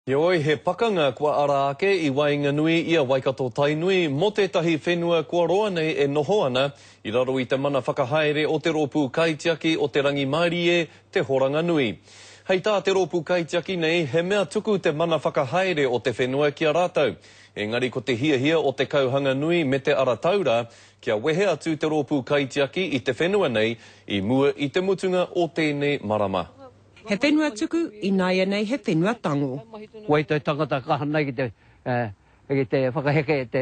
Heoi, he pakanga kua ara ake i waenganui i a Waikato-Tainui mō tētahi whenua kua roa nei e noho ana i raro i te mana whakahaere o te Rōpū Kaitiaki o Te Rangimārie, Te Horanganui. Hei tā te rōpū kaitiaki nei, he mea tuku te mana whakahaere o te whenua ki a rātou. Engari ko te hiahia o te Kauhanganui me te Ara Taura kia wehe atu te rōpū kaitiaki i te whenua nei i mua i te mutunga o tēnei marama. He whenua tuku, ināianei he whenua tango. Wai te tangata kaha nei ki te, ki te whakaheke te,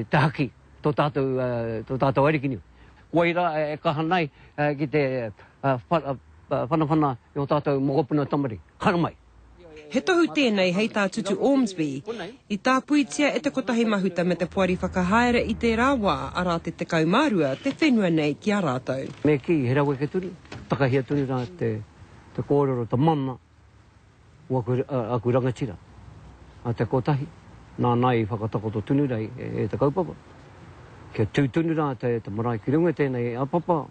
te haki, tō tātou, tō tātou Ariki nui. Koirā e kaha nei ki te whanawhana i ō tātou mokopuna tamariki. Haramai! He tohu tēnei hei tā Tutu Ormsby, i tāpuitia e te Kotahi Mahuta me te Poari Whakahaere i tērā wā, arā te 12, te whenua nei ki a rātou. Me kī, he raweke tonu, takahia tonu rā te kōrero, te mana o aku, aku rangatira, a te Kotahi, nāna i whakatakoto tonu rā i te kaupapa, kia tū tonu rā te marae ki runga i tēnei papa,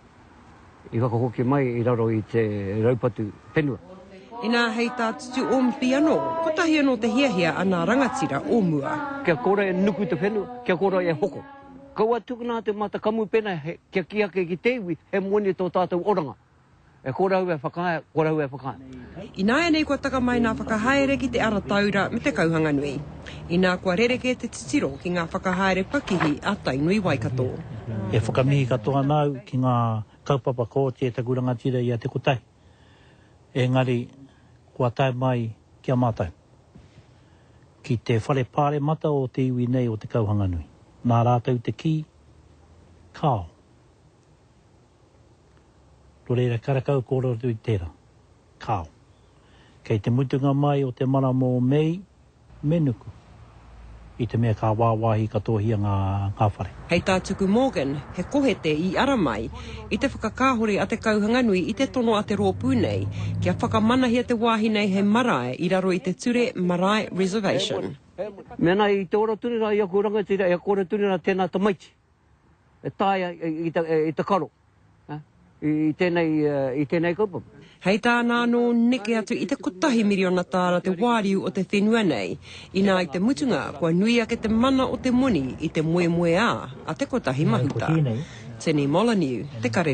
i whakahoki mai i raro i te raupatu whenua. Inā hei tā Tutu Ormsby anō, kotahi anō te hiahia a nā rangatira o mua. Kia kore e nuku te whenua, kia kore e hoko. Kaua tukuna atu mā te kamupene kia kī ake ki te iwi he moni tō tātou oranga. E kore au e whakaae, kore au e whakaae. Ināianei kua taka mai nā whakahaere ki te ara taura me te kauhanganui. Inā kua rerekē te titiro ki ngā whakahaere pakihi a Tainui Waikato. E whakamihi katoa ana au ki ngā kaupapa kōti e taku rangatira i a Te Kotahi, engari kua tae mai ki a mātou, ki te whare pāremata o te iwi nei o Te Kauhanganui. Nā rātou te kī, kāo. Nō reira, karekau kōrero atu i tērā. Kāo. Kei te mutunga mai o te marama o Mei, me nuku, i te mea ka wāwāhi katoahia ngā, ngā whare. Hei tā Tuku Morgan, he kohete i ara mai i te whakakāhore a Te Kauhanganui i te tono a te rōpū nei kia whakamanahia te wāhi nei hei marae i raro i te ture Marae Reservation. Mēnā i te ora tonu rā i aku rangatira, e kore tonu rā tēnā tamaiti e taea i te karo i tēnei kaupapa. Hei tāna anō, neke atu i te kotahi miriona tāra te wāriu o te whenua nei, inā i te mutunga kua nui ake te mana o te moni i te moemoeā a te kotahi mahuta. Tini Molyneux, Te Karere.